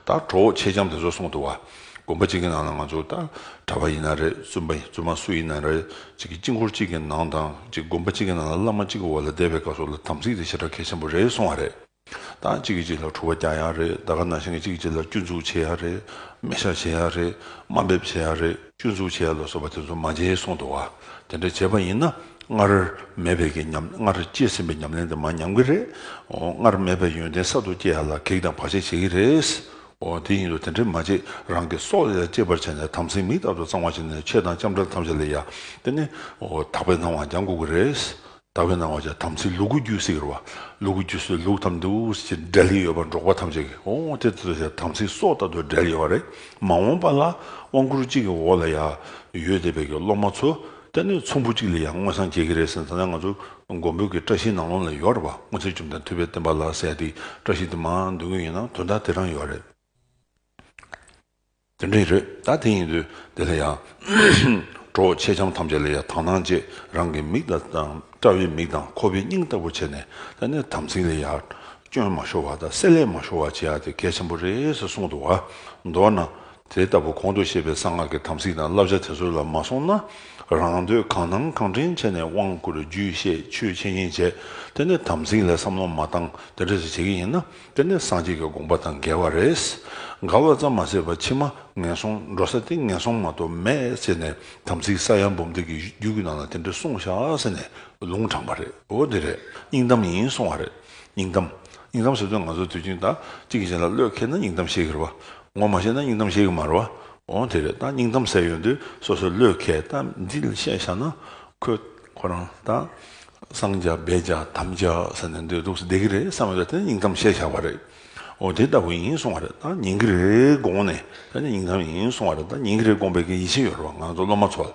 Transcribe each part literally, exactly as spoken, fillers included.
ད་གྲོགས་མཆེད་ལྕམ་དེ་ཚོ་གསུངས་འདུག་བ། དགོན་པ་གཅིག་གི་ནང་ལ་ང་ཚོ་ད་གྲྭ་པ་ཡིན་ན་རེད། བཙུན་པ་ཡིན། བཙུན་མ་སུ་ཡིན་ན་རེད། གཅིག་གི་དཀྱིལ་འཁོར་གཅིག་གི་ནང་དང་གཅིག་དགོན་པ་གཅིག་གི་ནང་ལ་བླ་མ་གཅིག་གི་འོག་ལ་བསྡད་པའི་སྐབས་སུ་ལ་དམ་ཚིག་དེ་ཞེ་དྲག་གལ་ཆེན་པོ་རེད་གསུངས་པ་རེད། ད་གཅིག་གིས་གཅིག་ལ་འཁྲུག་པ་རྒྱག་ཡག་རེད། ད་ག་ནང་བཞིན་གཅིག་གིས་གཅིག་ལ་སྐྱོན་འཛུགས་བྱེད་ཡག་རེད། སྨད་ཤག་བྱེད་ཡག་རེད། དམའ་འབེབས་བྱེད་ཡག་རེད། སྐྱོན་འཛུགས་བྱེད་ཡག་ལ་སོགས་པ་དེ་ཚོ་མ་བྱེད་གསུངས་འདུག་བ། དེ་འདྲ་བྱས་པ་ཡིན་ན་སྔར་མེད་པའི་གི་ཉམས། སྔར་སྐྱེས་ཟིན་པའི་ཉམས་ལེན་དེ་མར་ཉམས་ཀྱི་རེད། འོ། སྔར་མེད་པའི་ཡོན་ཏན་གསར་དུ་སྐྱེ་ཡག་ལ་གེགས་དང་བར་ཆད་བྱེད་ཀྱི་རེད། འོ། དེ་ཡིན་དུས་དེ་འདྲ་མ་བྱེད། རང་གི་སྲོག་ལ་ཡང་གཅེས་པར་བྱས་ནས་དམ་ཚིག་མིག་ལྟར་དུ་གཙང་བ་བྱས་ནས་ཆོས་དང་ལྕམ་དྲལ་ཐམས་ཅད་ལ་ཡང་དེ་ནི། འོ། དག་པའི་སྣང་བ་སྦྱང་དགོས་ཀྱི་རེད། དག་པའི་སྣང་བ་བྱས། དམ་ཚིག་ལུ་གུ་རྒྱུད་ཟེར་གྱི་རེད་བ། ལུ་གུ་རྒྱུད་ཚོ་ལུག་དང་འདུག་ཅེས་འབྲེལ་ཡོད་པ། འབྲོག་པ་ཐམས་ཅད་ཀྱི། འོ། དེ་ལྟར་བྱས་དམ་ཚིག་སྲོག་ལྟར་དུ་འབྲེལ་ཡོད་པ་རེད། མ་འོངས་པ་ལ་དབང་བསྐུར་གཅིག་གི་འོག་ལ་ཡང་ཡོད་བསྡད་པའི་གི་སློབ་མ་ཚོ་དེ་ནི་ཚོམ་བུ་གཅིག་ལ་ཡང་མངོན་སངས་རྒྱས་ཀྱི་རེད་ཟེར། ད་ལྟ་ང་ཚོ་མགོན་པོའི་གི་བཀྲ་ཤིས་ནང་ལོགས་ལ་ཡོད་རེད་བ། སྔོན་ཚེ་བཅོམ་ལྡན་ཐུབ་པའི་བསྟན་པ་ལ་ཟེར་ཡ་དེ། བཀྲ་ཤིས་དེ་མར་འདོན་གྱི་ཡིན་ན་དོན་དག་དེ་རང་ཡོད་རེད། དེ་འདྲ་རེད། ད་དེ་ཡིན་དུས་དེ་ལ་ཡང་གྲོགས་མཆེད་ལྕམ་ཐམས་ཅད་ལ་ཡང་དག་སྣང་བྱེད། རང་གི་མིག་དང་། དང་། དཔྲལ་བའི་མིག་དང་ཁོག་པའི་སྙིང་ལྟ་བུར་བྱས་ནས། དེ་ནས་དམ་ཚིག་ལ་ཡང་སྐྱོན་མ་ཤོར་བ་དང་། བསྲེ་ལྷད་མ་ཤོར་བ་བྱེད་ཡག་དེ་གལ་ཆེན་པོ་རེད་ཟེར་གསུངས་འདུག་བ། མདོར་ན། དེ་ལྟ་བུ་གོང་དུ་བཤད་པའི་གསང་སྔགས་ཀྱི་དམ་ཚིག་དང་བསླབ་བྱ་དེ་ཚོ་ལ་མ་སོང་ན། རང་འདོད་གང་སྣང་གང་དྲན་བྱས་ནས་དབང་བསྐུར། རྒྱུད་བཤད། ཆོས་འཆད་ཉན་བྱས། དེ་ནས་དམ་ཚིག་ལ་བསམ་བློ་མ་བཏང་། དེ་འདྲ་ཞིག་བྱེད་ཀྱི་ཡིན་ན། དེ་ནི་སངས་རྒྱས་ཀྱི་དགོངས་པ་དང་འགལ་བ་རེད། འགལ་བ་ཙམ་མ་ཟད་པར་ཕྱི་མ་ངན་སོང་འགྲོ་ས་དེ་ངན་སོང་མ་གཏོགས་མེད་ཟེར་ནས། དམ་ཚིག་ས་ཡ་འབུམ་སྡེ་གི་རྒྱུད་ཀྱི་ནང་ལ་དེ་འདྲ་གསུངས་བཞག་ཟེར་ནས་ལུང་དྲངས་པ་རེད། འོ། དེ་རེད། སྙིང་གཏམ་ཡིན་གསུང་བ་རེད། སྙིང་གཏམ། སྙིང་གཏམ་ཟེར་དུས་ང་ཚོ་དུས་རྒྱུན་ད་གཅིག་གིས་གཅིག་ལ་བློས་འཁེལ་ན་སྙིང་གཏམ་བཤད་ཀྱི་རེད་བ། ངོ་མ་ཤེས་ན་སྙིང་གཏམ་བཤད་ཀྱི་མ་རེད་བ། འོ། དེ་རེད། ད་སྙིང་གཏམ་ཟེར་ཡོང་དུས་སོ་སོས་བློས་འཁེལ། ད་འདི་ལ་བཤད་བཞག་ན། ཁོས་ཁོ་རང་ད་གསང་རྒྱ་སྦས་རྒྱ་དམ་རྒྱ་ཟེར་ནས་འདོད་འདུག་སེ་བསྡད་ཀྱི་རེད་བསམ་ཡོད། དེ་སྙིང་གཏམ་བཤད་བཞག་པ་རེད། འོ། དེ་ལྟ་བུ་ཡིན་གསུང་བ་རེད། ད་ཉན་གྱི་རེད་དགོངས་ནས། དེ་ནི་སྙིང་གཏམ་ཡིན་གསུང་བ་རེད། ད་ཉན་གྱི་རེད་དགོངས་པའི་གི་ཡིད་ཆེས་ཡོད་རེད་བ། ང་ཚོ་སློབ་མ་ཚོ་ལ།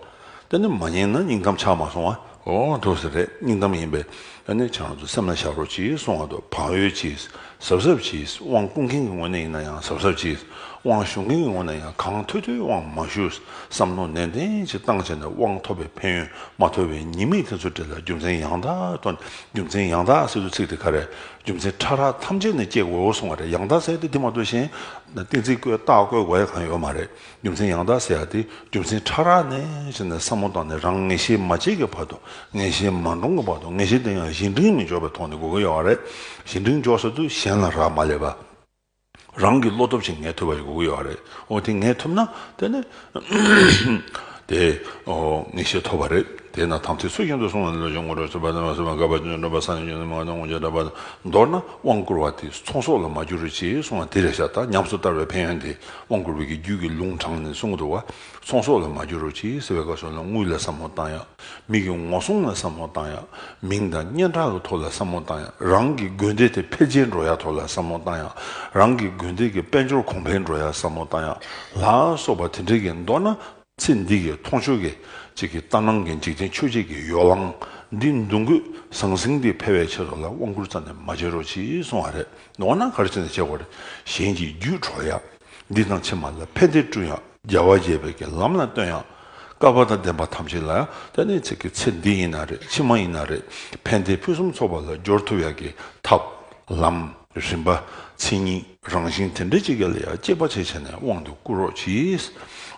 དེ་ནི་མ་ཉན་ན་སྙིང་གཏམ་ཆགས་མ་སོང་བ། འོ། འདུག་སེ་རེད། སྙིང་གཏམ་ཡིན་པས། དེ་ནི་ཁྱེད་རང་ཚོ་སེམས་ལ་བཞག་རོགས་གྱིས་གསུང་བ་དང་། བག་ཡོད་གྱིས། གཟབ་གཟབ་གྱིས། དབང་བསྐུར་མཁན་གྱི་ངོས་ནས་ཡིན་ན་ཡང་གཟབ་གཟབ་གྱིས། དབང་ཞུ་མཁན་གྱི་ངོས་ནས་ཡང་གང་ཐུབ་ཐུབ་དབང་མ་ཞུ། བསམ་བློ་ནན་ཏན་ཅིག་བཏང་བྱས་ནས། དབང་ཐོབ་པའི་ཕན་ཡོན། མ་ཐོབ་པའི་ཉེས་དམིགས་དེ་ཚོ་འབྲེལ་ལ་རྒྱུ་མཚན་ཡང་དག་ཐོག་ནས། རྒྱུ་མཚན་ཡང་དག་ཟེར་དུས་ཚིག་དེ་ག་རེ། རྒྱུ་མཚན་ཕྲ་རགས་ཐམས་ཅད་ནས་སྐྱེ་དགོས་གསུང་བ་རེད། ཡང་དག་ཟེར་དེ་དེ་མ་གཏོགས་གཞན་གཏན་ཚིགས་བཀོད། རྟགས་བཀོད་དགོས་ཡ་གང་ཡོད་མ་རེད། རྒྱུ་མཚན་ཡང་དག་ཟེར་ཡ་དེ་རྒྱུ་མཚན་ཕྲ་རགས་ནས་བྱས་ནས་བསམ་བློ་བཏང་ནས། རང་ངེས་ཤེས་མ་སྐྱེས་ཀྱི་བར་དུ། ངེས་ཤེས་མ་འདྲོངས་ཀྱི་བར་དུ། ངེས་ཤེས་དེ་ཡང་གཞན་དྲིང་མི་འཇོག་པའི་ཐོག་ནས་དགོས་ཀྱི་ཡོད་རེད། གཞན་དྲིང་འཇོག་ས་དུས་གཞན་ལ་རག་མ་ལས་པ། རང་གི་བློ་སྟོབས་ཀྱིས་ངེས་ཐུབ་པ་ཞིག་དགོས་ཀྱི་ཡོད་རེད། འོ། དེ་ངེས་ཐུབ་ན་དེ་ནི་དེ། འོ། ངེས་ཤེས་ཐོབ་པ་རེད། དེས་ན་དམ་ཚིག་ཚུལ་བཞིན་དུ་བསྲུངས་ལ། ལུས་ཅན་ངོ་སྤྲོད་ཚུལ་འཕགས་ལྟར་མ་ཟད་པ། བསྐལ་པ་སྤྱི་མཆོག་འགྲོ་བ་སངས་རྒྱས་བཅོམ་ལྡན་འདས་མ་གཏོགས་དངོས་གཞི་གྲགས་པ། མདོར་ན་དབང་བསྐུར་བ་དེ་ཚོང་ཟོག་ལ་མ་བསྒྱུར་རོགས་གྱིས་གསུང་བ་དེ་རེད་ཤག་ད་ཉམས་སུ་བསྟར་བའི་ཕན་ཡོན་དེ་དབང་བསྐུར་བའི་གི་རྒྱུད་ཀྱི་ལུང་དྲངས་ནས་གསུང་གི་འདུག་བ། ཚོང་ཟོག་ལ་མ་བསྒྱུར་རོགས་གྱིས་ཟེར་བའི་སྐབས་སུ་ལ། དངུལ་ལ་བསམ་བློ་བཏང་ཡག་མི་གི་ངོ་སྲུང་ལ་བསམ་བློ་བཏང་ཡག་མིང་དང་སྙན་གྲགས་ཀྱི་ཐོག་ལ་བསམ་བློ་བཏང་ཡག་རང་གི་དགོན་སྡེ་དེ་འཕེལ་རྒྱས་འགྲོ་ཡག་ཐོག་ལ་བསམ་བློ་བཏང་ཡག་རང་གི་དགོན་སྡེ་གི་དཔལ་འབྱོར་གོང་འཕེལ་འགྲོ་ཡག་བསམ་བློ་བཏང་ཡག་ལ་སོགས་པ་དེ་འདྲའི་གི། མདོར་ན་ཚེ་འདི་གི་མཐོང་ཆོས་ཀྱི་ཅིག་གི་ལྟར་སྣང་གི་འཇིག་རྟེན་ཆོས་བརྒྱད་ཀྱི་ཡོ་ལང་འདི་འདུ་འགོད་ཟང་ཟིང་འདི་འཕེལ་བའི་ཆེད་དུ་ལ་དབང་བསྐུར་རྩ་ནས་མ་བྱེད་རོགས་གྱིས་གསུང་བ་རེད། མདོར་ན་ག་རེ་བྱས་ནས་བྱེད་དགོས་རེད། གཞན་གྱི་རྒྱུད་འཕྲོག་ཡག་འདི་དང་ཕྱི་མ་ལ་ཕན་བདེ་བསྐྲུན་ཡག་རྒྱལ་བ་དགྱེས་པའི་གི་ལམ་ལ་བསྟོན་ཡག་བསྐལ་པ་དང་ལྡན་པ་ཐམས་ཅད་ལ་ཡང་། དེ་ནི་ཚེ་གི་ཚེ་འདི་ཡིན་ན་རེད། ཕྱི་མ་ཡིན་ན་རེད། ཕན་བདེ་ཕུན་སུམ་ཚོགས་པ་ལ་སྦྱོར་ཐུབ་ཡག་གི་ཐབས་ལམ་རིམ་པ་མཚན་ཉིད་རང་བཞིན་དེ་འདྲ་ཅིག་ལ་ཡང་དཔྱད་པ་བྱས་བྱས་ནས་དབང་དུ་བསྐུར་རོགས་གྱིས།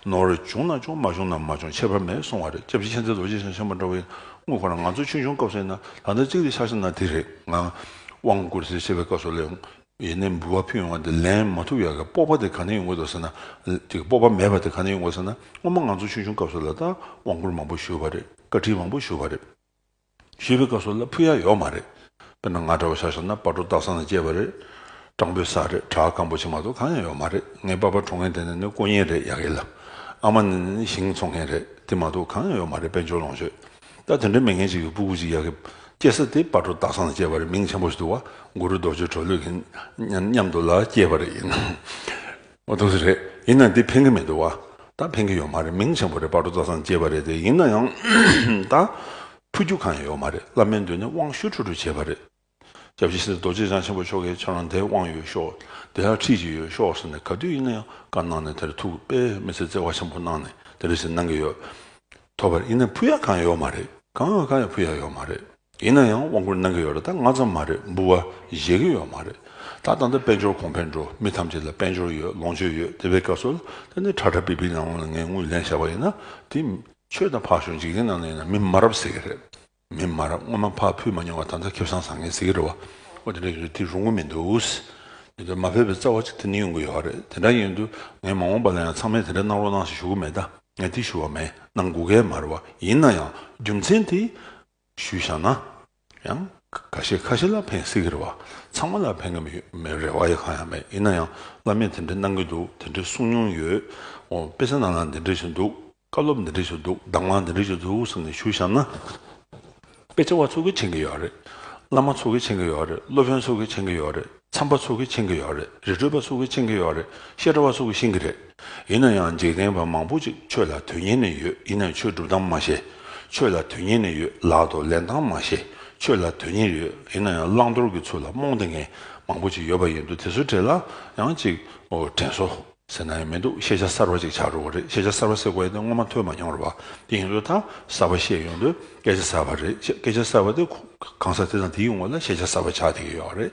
ནོར་བྱུང་ན་བྱུང་། མ་བྱུང་ན་མ་བྱུང་། ཁྱད་པར་མེད་གསུང་བ་རེད། སྐྱབས་རྗེ་མཁྱེན་བརྩེ་རྡོ་རྗེ་འཆང་ཆེན་པོ་འདྲ་བོ་ཡིན། དངོས་ཁོ་རང་ང་ཚོ་ཆུང་ཆུང་སྐབས་སུ་ཡིན་ན། ད་ལྟ་གཅིག་ལ་ཆ་བཞག་ན་དེ་རེད། ང་དབང་བསྐུར་ཟེར་བྱས་པའི་སྐབས་སུ་ལ་ཡང་། ཡིན་ནའི་འབུལ་བ་ཕུལ་ཡོང་བ་དེ་ལེན་མ་ཐུབ་ཡག་གི་སྤོབས་པ་དེ་ག་ནས་ཡོང་གི་འདུག་ཟེར་ན། ཅིག་སྤོབས་པ་མེད་པ་དེ་ག་ནས་ཡོང་གི་འདུག་ཟེར་ན། སྔོན་མ་ང་ཚོ་ཆུང་ཆུང་སྐབས་སུ་ལ་ད་དབང་བསྐུར་མང་པོ་ཞུས་པ་རེད། བཀའ་ཁྲིད་མང་པོ་ཞུས་པ་རེད། ཞུས་པའི་སྐབས་སུ་ལ་ཕུལ་ཡག་ཡོད་མ་རེད། དཔེར་ན་ང་འདྲ་བོ་ཆ་བཞག་ན་སྤ་གྲོ་སྟག་ཚང་ནས་སྐྱེས་པ་རེད། སྤྲང་པོའི་ས་རེད། གྲྭ་ཁང་པོ་ཆེ་མ་གཏོགས་གང་ཡང་ཡོད་མ་རེད། ངའི་པ་ཕ་གྲོངས་མཁན་དེ་ནས་ནི་དཀོན་གཉེར་རེད། ཡ་གི་ལ། ཨ་མ་ནི་ནི་ཞིང་འཚོ་མཁན་རེད། དེ་མ་གཏོགས་གང་ཡང་ཡོད་མ་རེད། དཔལ་འབྱོར་ལོངས་སྤྱོད། ད་དེ་འདྲ་མེད་མཁན་ཞིག་གི་སྤུ་གུ་ཅིག་ཡ་གི་སྐྱེས་ས་དེ་སྤ་གྲོ་སྟག་ཚང་ལ་སྐྱེས་པ་རེད། མིང་ཆེན་པོ་ཞིག་འདུག་བ། གུ་རུ་རྡོ་རྗེ་གྲོ་ལོད་ཀྱི་མཉམ་དུ་ལ་སྐྱེས་པ་རེད་ཡིན། འོ་ཐུགས་སུ་རེད། ཡིན་ན་འདི་ཕན་གི་མི་འདུག་བ། ད་ཕན་གི་ཡོད་མ་རེད། མིང་ཆེན་པོ་རེད། སྤ་གྲོ་སྟག་ཚང་ལ་སྐྱེས་པ་རེད་དེ། ཡིན་ན་ཡང་ད་ཕུལ་རྒྱུ་གང་ཡང་ཡོད་མ་རེད། བླ་མའི་མདུན་ནས་དབང་ཞུ་ཁྲུ་ཁྲུ་བྱས་པ་རེད། སྐྱབས་རྗེ་ཤེས་རིག་རྡོ་རྗེ་འཆང་ཆེན་པོ་མཆོག་གིས་ཁྱེད་རང་དེར་དབང་ཡོད་ཤོག་དེ་ལ་ཁྲིད་ཀྱི་ཡོད་ཤོག་ཟེར་ནས་ག་དུས་ཡིན་ན་ཡང་བཀའ་གནང་ནས། དེར་ཐུགས་དཔེ་མི་སྲིད་བརྩེ་བ་ཆེན་པོ་གནང་ནས་དེ་འདྲ་ཞིག་གནང་གི་ཡོད། ཐོབ་པ་རེད། ཡིན་ན་ཕུལ་ཡག་གང་ཡང་ཡོད་མ་རེད། གང་ཡང་གང་ཡང་ཕུལ་ཡག་ཡོད་མ་རེད། ཡིན་ན་ཡང་དབང་བསྐུར་གནང་གི་ཡོད་རེད། ད་ང་ཙམ་མ་རེད། འབུལ་བ་བཞེས་ཀྱི་ཡོད་མ་རེད། ད་ད་ལྟ་དཔལ་འབྱོར་གོང་འཕེལ་འགྲོ། མི་ཐམས་ཅད་ལ་དཔལ་འབྱོར་ཡོད། ལོངས་སྤྱོད་ཡོད། དེ་བའི་སྐབས་སུ་ད་ནི་ཁྲ་ཁྲ་པི་པི་ནང་ལ་ངས་དངུལ་ལེན་བཞག་པ་ཡིན་ན། དེ་ཆོས་དང་ཕར་ཞོག་འཇིག་རྟེན་ནང་ལ་ཡིན་ན་མི་མ་རབས་ཟེར་གི་རེད། མི་མ་རབས་སྔོན་མ་ཕར་ཕུལ་མ་མྱོང་བ་ད་ལྟ་ཁེ་བཟང་བཟང་ངེས་ཟེར་གི་རེད་བ། འོ་དེ་འདྲ་ཡོད་དུས་དེ་རུང་གི་མི་འདུག་དེ་ཚོ་མ་ཕེབས་པའི་རྩ་བ་གཅིག་དེ་ནི་ཡོང་གི་ཡོད་རེད། དེ་འདྲ་ཡིན་དུས་ངས་མ་འོངས་པ་ལ་ཡང་ཚང་མས་དེ་འདྲ་གནང་རོགས་གནང་ཞེས་ཞུ་གི་མེད། ད་ངས་དེ་ཞུ་བ་མེད། གནང་དགོས་གལ་མ་རེད་བ། ཡིན་ན་ཡང་རྒྱུ་མཚན་དེ་ཞུས་བཞག་ན། ཡང་ཁ་ཤས་ཁ་ཤས་ལ་ཕན་སྲིད་ཀྱི་རེད་བ། ཚང་མ་ལ་ཕན་གྱི་མི་ཡོད་མེད་རེ་བ་ཡང་གང་ཡང་མེད། ཡིན་ན་ཡང་བླ་མས་དེ་འདྲ་གནང་གི་འདུག་དེ་འདྲ་གསུང་མྱོང་ཡོད། འོ་དཔེ་ཆ་ནང་ལ་འདི་འདྲ་ཞིག་འདུག་བཀའ་སློབ་འདི་འདྲ་ཞིག་འདུག་གདམས་ངག་འདི་འདྲ་ཞིག་འདུག་ཟེར་ནས་ཞུས་བཞག་ན། དཔེ་ཆ་བ་ཚོ་གིས་མཁྱེན་གྱི་ཡོད་རེད། བླ་མ་ཚོ་གིས་མཁྱེན་གྱི་ཡོད་རེད། སློབ་དཔོན་ཚོ་གིས་མཁྱེན་གྱི་ཡོད་རེད། མཚམས་པ་ཚོ་གིས་མཁྱེན་གྱི་ཡོད་རེད། རི་ཁྲོད་པ་ཚོ་གིས་མཁྱེན་གྱི་ཡོད་རེད། བཤད་གྲྭ་བ་ཚོ་གིས་ཤེས་ཀྱི་རེད། ཡིན་ན་ཡང་འཇིག་རྟེན་པ་མང་པོ་ཅིག་ཆོས་ལ་དོན་གཉེར་ནས་ཡོད། ཡིན་ན་ཡང་ཆོས་སྒྲུབ་སྟངས་མ་ཤེས། ཆོས་ལ་དོན་གཉེར་ནས་ཡོད། ལག་ཏུ་ལེན་སྟངས་མ་ཤེས། ཆོས་ལ་དོན་གཉེར་ཡོད། ཡིན་ན་ཡང་བླང་དོར་གྱི་ཚུལ་ལ་རྨོངས་བསྡད་མཁན་མང་པོ་ཅིག་ཡོད་པ་ཡིན་དུས། དེ་ཚོའི་གྲས་ལ་ཡང་ཅིག་འོ་དྲན་གསོ་ཟེར་ན་ཡང་མི་འདུག་ཤེས་བྱ་གསར་བ་ཅིག་ཆགས་འགྲོ་གི་རེད། ཤེས་བྱ་གསར་བ་ཟེར་དགོས་ཡ་དེ་སྔོན་མ་ཐོས་མ་མྱོང་རེད་བ། དེ་ཡིན་དུས་ད་གསར་བ་བཤད་ཡོང་དུས་སྐད་ཆ་གསར་བ་རེད། སྐད་ཆ་གསར་བ་དེ་གང་ཟག་དེ་དང་དེའི་ངོ་ལ་ཤེས་བྱ་གསར་བ་ཆགས་བསྡད་ཀྱི་ཡོད་རེད།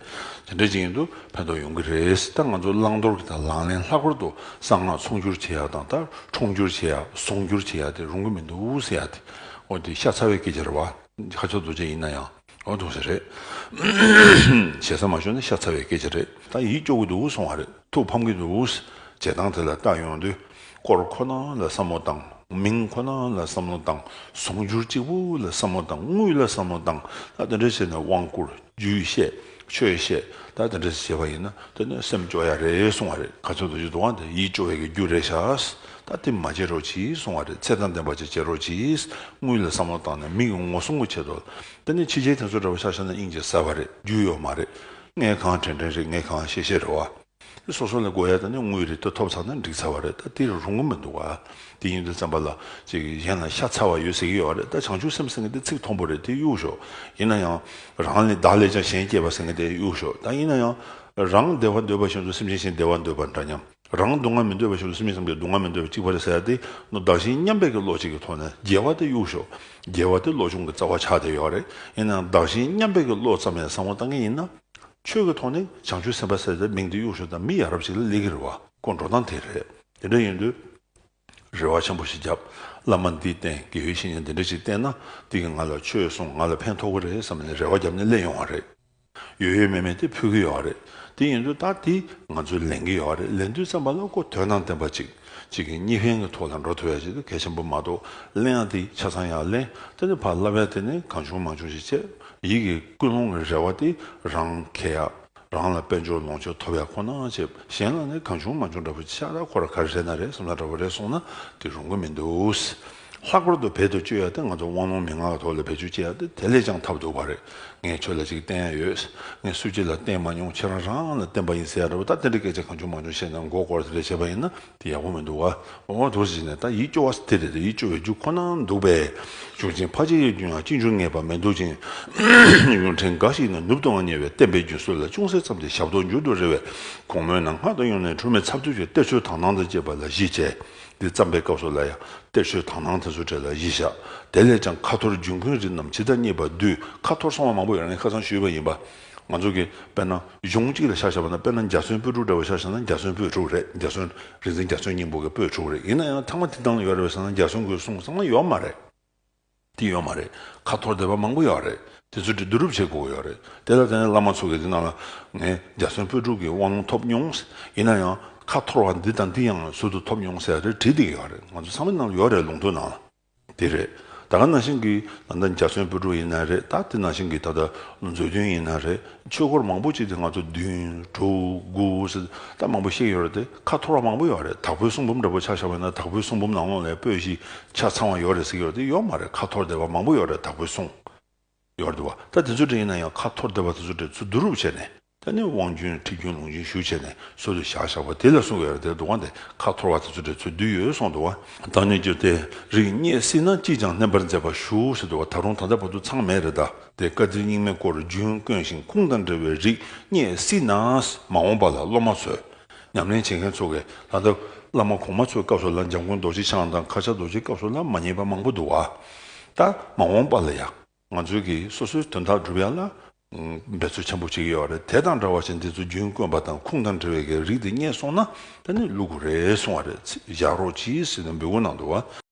དེ་འདྲ་ཅིག་ཡིན་དུས་ཕན་ཐོགས་ཡོང་གི་རེད། ད་ང་ཚོ་བླང་དོར་གྱི་དང་ལག་ལེན། ལྷག་པར་དུ་གསང་སྔགས་ཚོང་སྒྱུར་བྱེད་ཡ་དང་། ད་ཁྲོམ་སྒྱུར་བྱེད་ཡ། ཟོང་སྒྱུར་བྱེད་ཡ་དེ་རུང་གི་མི་འདུག་ཟེར་ཡ་དེ། འོ་དེ་ཤ་ཚ་བའི་སྐད་ཆ་རེད་བ། ཁ་ཕྱོགས་རྡོ་རྗེ་ཡིན་ན་ཡང་འོ་འདུག་ཟེར་རེད། ཞེ་ས་མ་ཞུ་ན་ཤ་ཚ་བའི་སྐད་ཆ་རེད། ད་ཡིད་སྐྱོ་གི་འདུག་གསུང་བ་རེད། ཐུགས་ཕམ་གྱི་འདུག་བྱེད་སྟངས་དེ་ལ་བལྟ་ཡོང་དུས་སྐོར་ཁོ་ན་ལ་བསམ་བློ་བཏང་། མིང་ཁོ་ན་ལ་བསམ་བློ་བཏང་། ཟོང་སྒྱུར་གཅིག་པུ་ལ་བསམ་བློ་བཏང་། དངུལ་ལ་བསམ་བློ་བཏང་། ད་དེ་འདྲ་བྱས་ནས་དབང་བསྐུར། རྒྱུད་བཤད། ཆོས་བཤད། ད་དེ་འདྲ་བྱས་པ་ཡིན་ན་དེ་ནས་སེམས་སྐྱོ་ཡ་རེད་གསུང་བ་རེད། ཁ་ཕྱོགས་རྡོ་རྗེ་འདུག་ག་དེ་ཡིད་སྐྱོ་བའི་གི་རྒྱུ་རེད་ཤག་ད་དེ་མ་བྱེད་རོགས་གྱིས་གསུང་བ་རེད། ཚད་དང་ལྡན་པ་ཅིག་བྱེད་རོགས་གྱིས། དངུལ་ལ་བསམ་བློ་བཏང་ནས་མི་གི་ངོ་སྲུང་གི་ཆེད་དུ། དེ་ནས་ཕྱི་རྒྱལ་དེ་ཚོ་འདྲ་བོ་ཆ་བཞག་ན་དབྱིན་ཇི་གསར་པ་རེད། རྒྱུས་ཡོད་མ་རེད། དངུལ་ཁང་དྲན་དྲན་རེད། དངུལ་ཁང་ཤེས་ཤེས་རེད་བ། སོ་སོ་ལ་དགོས་ཡ་དང་ནི་དངུལ་རེ་ཐོབ་ཚར་ན་འགྲིག་ཚར་བ་རེད། ད་དེ་རུང་གི་མི་འདུག་ག་དེ་ཡིན་དུས་ཙམ་པ་ལ་ཅིག་གཞན་ལ་ཤ་ཚ་བ་ཡོད་ཟེར་གྱི་ཡོད་རེད། ད་བྱང་ཆུབ་སེམས་ཟེར་མཁན་དེ་ཚིག་མཐོན་པོ་རེད། དེ་གཡུག་ཞོག་ཡིན་ན་ཡང་རང་ལས་བདག་ལས་ཀྱང་གཞན་སྐྱེད་པ་ཟེར་མཁན་དེ་གཡུག་ཞོག་ད་ཡིན་ན་ཡང་རང་བདེ་བ་འདོད་པ་བཞིན་དུ་སེམས་ཅན་གཞན་བདེ་བ་འདོད་པ་འདྲ་མཉམ། རང་སྡུག་བསྔལ་མི་འདོད་པ་བཞིན་དུ་སེམས་ཅན་ཐམས་ཅད་སྡུག་བསྔལ་མི་འདོད་པ་གཅིག་པ་རེད་ཟེར་ཡ་དེ་ནོ། བདག་གཞན་མཉམ་པའི་གི་བློ་གཅིག་གི་ཐོག་ནས་དགེ་བ་དེ་གཡུག་ཞོག་དགེ་བ་དེ་བློ་སྦྱོང་གི་རྩ་བ་ཆགས་བསྡད་ཡོད་རེད། ཡིན་ནའང་བདག་གཞན་མཉམ་པའི་གི་བློ་ཙམ་ཡང་བཟང་བོ་བཏང་མཁན་ཡིན་ན། ཆོས་ཀྱི་ཐོག་ནས་བྱང་ཆུབ་སེམས་དཔའ་ཟེར་ཏེ་མིང་དེ་གཡུག་ཞོག་ད་མི་ཡ་རབས་ཤིག་ལ་སླེབས་ཀྱི་རེད་བ། ཁོ་འགྲོ་སྟངས་དེ་རེད། དེ་འདྲ་ཡིན་དུས། རེ་བ་ཆེན་པོ་ཞིག་བརྒྱབ། བླ་མ་འདི་བསྟེན། དགེ་བའི་བཤེས་གཉེན་འདི་འདྲ་ཞིག་བསྟེན་ན། འདི་གིས་ང་ལ་ཆོས་གསུངས། ང་ལ་ཕན་ཐོགས་ཀྱི་རེད་བསམ་ནས་རེ་བ་བརྒྱབ་ནས་སླེབས་ཡོང་བ་རེད། ཡོད་ཡོད་མེད་མེད་དེ་ཕུལ་གྱི་ཡོད་རེད། དེ་ཡིན་དུས་ད་དེ་ང་ཚོས་ལེན་གྱི་ཡོད་རེད། ལེན་དུས་ཙམ་པ་ལ་ཁོ་དོན་དང་ལྡན་པ་ཅིག་ཅིག་གི་གཉིས་ཕན་གྱི་ཐོག་ལ་འགྲོ་ཐུབ་ཡ་ཅིག་དེ་གལ་ཆེན་པོ་མ་གཏོགས། ལེན་ཡ་དེ་ཆ་ཚང་ཡར་ལེན། དེ་ནས་ཕར་བསླབ་ཡ་དེ་ནི་གང་བྱུང་མང་བྱུང་ཞིག་བྱས། ཡིད་ཀྱི་ཀུན་སློང་གི་རེ་བ་དེ་རང་འཁྱེར་ཡ། རང་ལ་དཔལ་འབྱོར་ལོངས་སྤྱོད་ཐོབ་ཡ་ཁོ་ན་བྱས། གཞན་ལ་ནི་གང་བྱུང་མང་བྱུང་འདྲ་པོ་ཅིག་ཤ་ད་ཁོ་ར་ག་རེ་རེད་ན་རེད་བསམ་ས་འདྲ་པོ་རེད་སོང་ན་དེ་རུང་གི་མི་འདུག་ལྷག་པར་དུ་བེད་དུ་སྤྱོད་ཡ་དེ་ང་ཚོ་དབང་ལུང་མན་ངག་གི་ཐོག་ལ་བེད་སྤྱོད་བྱེད་ཡ་དེ་དེ་ལས་ཀྱང་ཐབས་སྡུག་པ་རེད། ངས་ཁྱོད་ལ་ཅིག་བསྟན་ཡ་ཡོད། ངས་སུ་གཅིག་ལ་བསྟན་མ་མྱོང་། ཁྱེད་རང་རང་ལ་བསྟན་པ་ཡིན་ཟེར་ཡ་འདྲ་པོ། ད་དེ་འདྲའི་སྐད་ཆ་གང་བྱུང་མང་བྱུང་བཤད་ན་མགོ་སྐོར་དེ་འདྲ་བྱས་པ་ཡིན་ན་དེ་ཡག་པོ་མི་འདུག་བ། འོ་འདུག་ཟེར་ནས་ད་ཡིད་སྐྱོ་བ་དེ་རེད། དེ་ཡིད་སྐྱོ་བའི་རྒྱུ་ཁོ་ན་འདུག་པས། གཞུང་ཆེན་ཕལ་ཆེར་ཡི་རྒྱུན་ཡང་ཅི་འབྱུང་ངེས་པ་མེད་འདུག་ཅིང་། ཡོན་ཏན་འགའ་ཞིག་ནི་ནུབ་ཏུའང་ཉེ་བས། བསྟན་པའི་རྒྱུན་སྲོལ་ལ་ཅུང་ཟད་ཙམ་དེ་ཞབས་ཏོག་འགྱུར་དུ་རེ་བས། གོང་སྨོས་རྣམས་སྔར་དང་ཡང་ན་འཁྲུལ་མེད་ཚབ་ཏུ་བྱས། གཏེར་ཆོས་དག་སྣང་དང་བཅས་པ་ལ་གཞི་བྱས། འདི་བརྩམས་པའི་སྐབས་སུ་ལ་ཡང་གཏེར་ཆོས་དག་སྣང་དེ་ཚོ་གྲས་ལ་གཞི་བཞག་དེ་ལས་ཀྱང་ཁ་ཐོར་འབྱུང་ཁུངས་རིགས་རྣམས་ཇི་ལྟར་རྙེད་པ་བསྡུས། ཁ་ཐོར་སོང་བ་མང་པོ་ཡོད་རེད། ངས་ཁ་སང་ཞུས་པ་ཡིན་པ། ང་ཚོ་གི་དཔེར་ན་གཞུང་གཅིག་ལ་ཆ་བཞག་པ་ན། དཔེར་ན་འཇའ་ཚོན་སྤོས་ཕྲུག་འདྲ་བོ་ཆ་བཞག་ན་འཇའ་ཚོན་སྤོས་ཕྲུག་རེད། འཇའ་ཚོན་རིག་འཛིན་འཇའ་ཚོན་སྙིང་པོ་གི་སྤོས་ཕྲུག་རེད། ཡིན་ན་ཡང་ཚང་མ་དེ་སྟེང་ལ་ཡོད་རེད་པས་ཟེར་ན་འཇའ་ཚོན་གྱི་གསུང་ཚང་མ་ཡོད་མ་རེད། དེ་ཡོད་མ་རེད། ཁ་ཐོར་བསྡད་པ་མང་པོ་ཡོད་རེད། དེ་ཚོ་དེ་བསྡུ་རུབ་བྱེད་དགོས་ཀྱི་ཡོད་རེད། དེ་ལ་བརྟེན་ནས་བླ་མ་ཚོ་གིས་དེ་ནང་ལ་ངས་འཇའ་ཚོན་སྤོས་ཕྲུག་གི་དབང་ལུང་ཐོབ་མྱོང་། ཡིན་ན་ཡང་ཁ་ཐོར་བ་འདི་དང་འདི་ཡང་ཟུར་དུ་ཐོབ་མྱོང་ཟེར་ཡ་རེ་བྲིས་བསྡད་ཀྱི་ཡོད་རེད། ང་ཚོ་ཚང་མའི་ནང་ལ་ཡོད་རེད། ལུང་ཐོ་ནང་ལ། དེ་རེད། ད་ག་ནང་བཞིན་གྱི་ད་ལྟ་འཇའ་ཚོན་སྤོས་ཕྲུག་ཡིན་ན་རེད། ད་དེ་ནང་བཞིན་གྱི་ད་ལྟ་མཛོད་བདུན་ཡིན་ན་རེད། ཆོས་སྐོར་མང་པོ་ཅིག་དེ་ང་ཚོ་བདུན་དྲུག་དགུ་ཟེར་ད་མང་པོ་བཤད་ཡོད་རེད་དེ། ཁ་ཐོར་བ་མང་པོ་ཡོད་རེད། དྭགས་པོའི་གསུང་འབུམ་འདྲ་པོ་ཆ་བཞག་པ་ཡིན་ན་དྭགས་པོའི་གསུང་འབུམ་ནང་ལོགས་ལ་སྤོས་བཞི་ཆ་ཚང་བ་ཡོད་རེད་ཟེར་གྱི་ཡོད་རེད་དེ། ཡོད་མ་རེད། ཁ་ཐོར་བསྡད་པ་མང་པོ་ཡོད་རེད། དྭགས་པོའི་གསུང་ཡོད་རེད་འདུག་བ། ད་དེ་ཚོ་དེ་ཡིན་ན་ཡང་ཁ་ཐོར་བསྡད་པ་དེ་ཚོ་དེ་ཚོ་བསྡུ་རུབ་བྱས་ནས། ད་ནི་དབང་རྒྱུན་ཁྲིད་རྒྱུན་ལུང་རྒྱུན་ཞུ་བྱས་ནས་སྲོལ་དུ་བཞག་བཞག་པ་དེ་ལ་གསུངས་ཡོད་རེད་དེ། འདུག་བ། འདི་ཁ་འཐོར་བ་དེ་ཚོ་དེ་ཚོས་བསྡུས་ཡོད་གསུངས་འདུག་བ། བདག་ཉིད་ཀྱི་དེ་རིགས་རྙེད་སྲིད་ན། ཅིས་ཀྱང་བསྣན་པར་མཛད་པར་ཞུ་ཟེར་འདུག་བ། ད་རུང་ད་ལྟ་བར་དུ་ཚང་མེད་རེད། ད་དེ་བཀའ་དྲིན་རྙིང་མའི་སྐོར་རྒྱུན་བསྐྱོན་ཞིང་ཁུངས་དང་འབྲེལ་བའི་རིགས་རྙེད་སྲིད་ན། མ་འོངས་པ་ལ་སློབ་མ་ཚོས། ཉམས་ལེན་བྱེད་མཁན་ཚོ་གིས། ད་ལྟ་བླ་མ་གོང་མ་ཚོའི་སྐབས་སུ་ལ་འཇམ་མགོན་རྡོ་རྗེ་འཆང་དང་མཁའ་ཁྱབ་རྡོ་རྗེའི་སྐབས་སུ་ལ་མ་རྙེད་པ་མང་པོ་འདུག་བ། ད་མ་འོངས་པ་ལ་ཡང་། ང་ཚོས་ཀྱིས་སོ་སོའི་དོན་དག་སྒྲུབ་ཡ་ལ་ འབད་རྩོལ་ཆེན་པོ་བྱེད་ཀྱི་ཡོད་རེད། དེ་དང་འདྲ་བ་ཞིག་འདི་ཚོ་རྒྱུན་དཀོན་པ་དང་ཁུངས་དང་འབྲེལ་བའི་གི་རིགས་དེ་རྙེད་སོང་ན་ད་ནི་བླུག་དགོས་རེད་གསུང་བ་རེད། བཞག་རོགས་གྱིས་ཟེར་ནས་འབོད་སྐུལ་གནང་འདུག་བ།